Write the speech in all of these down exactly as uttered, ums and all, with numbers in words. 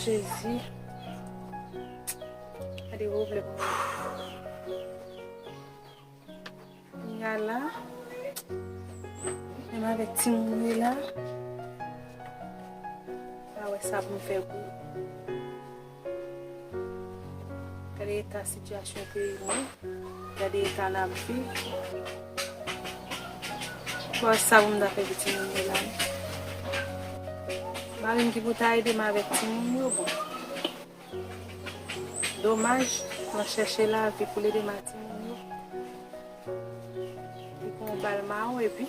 Jezi. Gade, ou vle. Kounya la, menm avèk timoun yo la, pa wè sa pou m fè pou yo. Gade eta sitiyasyon peyi nou, gade eta n ap viv. Pa wè sa pou m ta fè pou timoun yo la. Mari m ki pou ta ede m avèk timoun yo, bon. Domaj, mwen chèche lavi pou l ede m ak timoun yo. Li pran yon bal mawon epi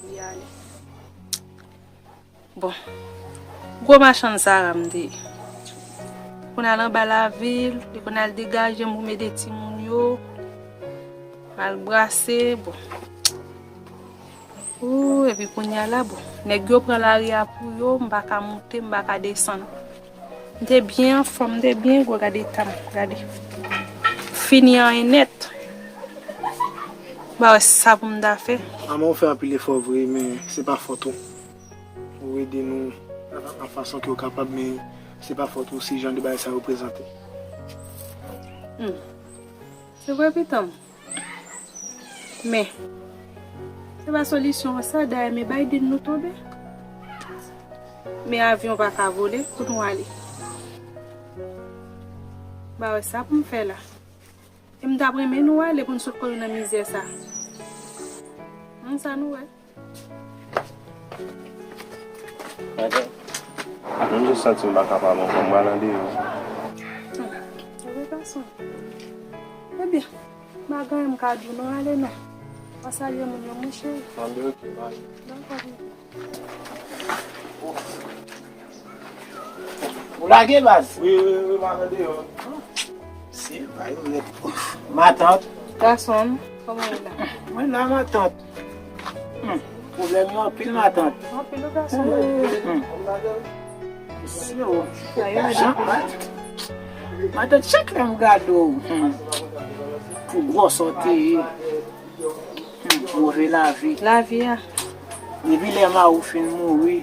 li ale. Bon, gwo machann Sara m te ye. Konn al anba lavil, li konn al degaje m pou m ede timoun yo. Al brase, bon. Ooh, epi kounya la, bon. Nèg yo pran lari a pou yo, m pa ka moute, m pa ka desann. M te byen anfòm, m te byen gwo, gade eta m, gade. Fini anyen nèt. M pa wè sa pou m ta fè. Manman, ou fè anpil efò vre, men se pa fòt ou. Ou ede nou nan fason ke ou kapab, men se pa fòt ou si jan de bagay sa yo prezante. Hmm. Se vre, pitit m. Men, se pa solisyon an sa, dayè, men Biden nou tonbe. Men avyon pa ka vole, kote nou ale? M pa wè sa pou m fè la. E m t ap renmen nou ale pou n sot kole nan mizè sa. An sa nou wè. Madanm, mwen jis santi m pa kapab ankò, m pral andeyò. Hmm, sa vre gason. Ebyen, m pa gen anyen m ka di w non, ale non. Pa salye moun yo, monchè. Anben, oke, bye. Dakò, bebe. Ou lage baz? Wi, wi, wi, m al andeyò. Se pa yo mèt. Matant. Gason, kòman w la? Mwen la, matant. Hmm, pwoblèm yo anpil, matant. Anpil, wi, gason. Hmm. Se yo. Sa yo mèt anpil. Matant, chak lè m gade w, hmm, pou gwòs ou te ye. Hmm, move lavi. Lavi a. Depi lè mari w fin mouri,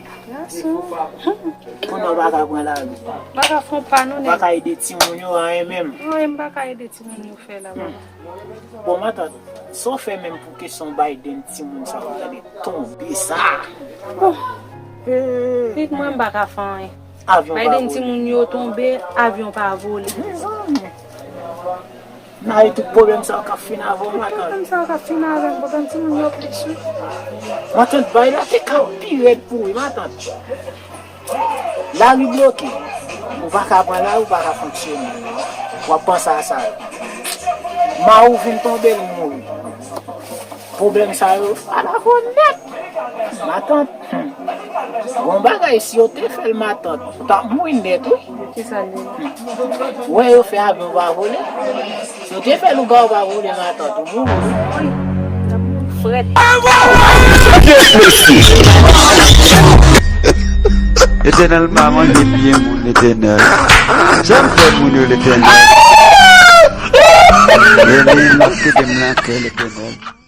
kounye a w pa ka pran lari. Pa ka fè yon pa non, nèg. Pa ka ede timoun yo anyen menm. Anyen m pa ka ede timoun yo fè la, papa. Bon, matant, sa w fè menm pou kesyon Biden, timoun sa yo, gade tonbe sa. Bon. Pitit mwen, m pa ka fè anyen. Avyon pa vole. Biden, timoun yo tonbe, avyon pa vole. Mezanmi. N a tout pwoblèm sa yo k ap fin avè w, matant. Pwoblèm sa yo k ap fin avè m, pwoblèm timoun yo plis, wi. Matant, bagay la te ka pi rèd pou ou, wi, matant. Lari bloke, ou pa ka pran lari, ou pa ka fonksyone. W ap panse a sa yo. Mari w vin tonbe, l mouri. Pwoblèm sa yo, ala vo nèt. Matant, hmm. Bon bagay, si yo te fè l matant, ou t ap mouri nèt, wi. Kisa l ye? Wè yo fè avyon pa vole. Si yo te fè lougawo pa vole, matant, ou mouri, wi. Frèt. Letènèl pa manje pye moun, Letènèl. Jan m fè moun yo, Letènèl. Letènèl, kite m nan kè, Letènèl.